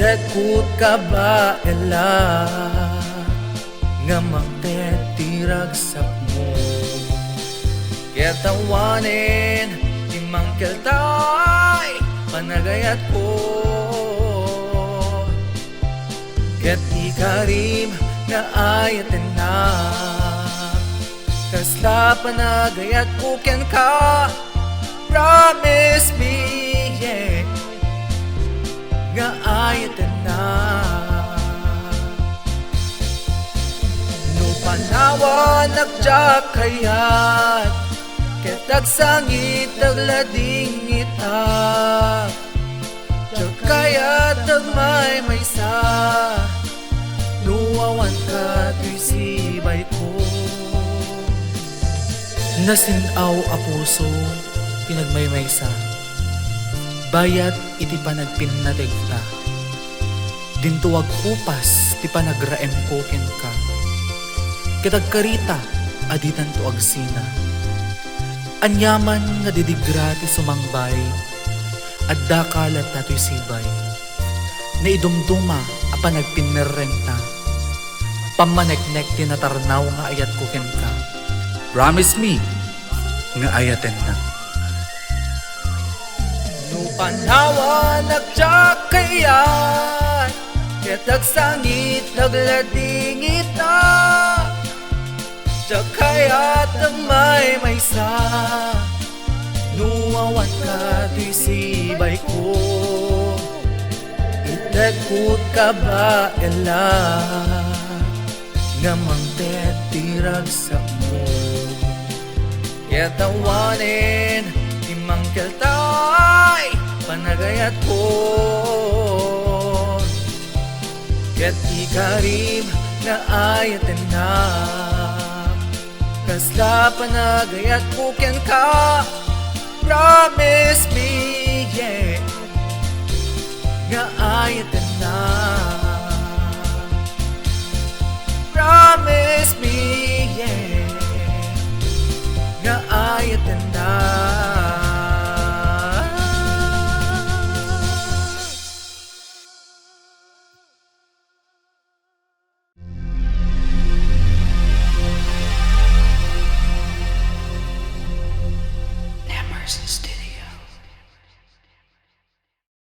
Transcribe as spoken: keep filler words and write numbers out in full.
Ket kut ka baela nga mangted ti ragsakmo, ket awanen ti mangkeltay panagayatko, ket ikarim nga ayatennak. Kasla panagayatko kenka, promise me, yeah, nga ayatennak. No panawannak diak kayat, ket agsangitnak ladingitnak. Diak kayat agmaymaysa, no awan ka toy sibayko. Nasin-aw a puso ti nagmaymaysa, bayat iti panagpinnategta. Dinto agkupas ti panagraemko kenka, ket agkarita a ditanto agsina. Aniaman nga didigra ti sumangbay, addaka latta toy sibay. Naidumduma a panagpinnerrengta, pammaneknek ti natarnaw nga ayatko kenka. Promise me nga ayatennak. No panawannak diak kayat, ket agsangitnak ladingitnak. Diak kayat agmaymaysa, no awan ka toy sibayko. Ited kut ka baela nga mangted ti ragsakmo, ket awanen ti mangkeltay panagayatko, ket ikarim nga ayatennak. Kasla panagayatko kenka, promise me, yeah, nga ayatennak. Promise me, yeah, nga ayatennak.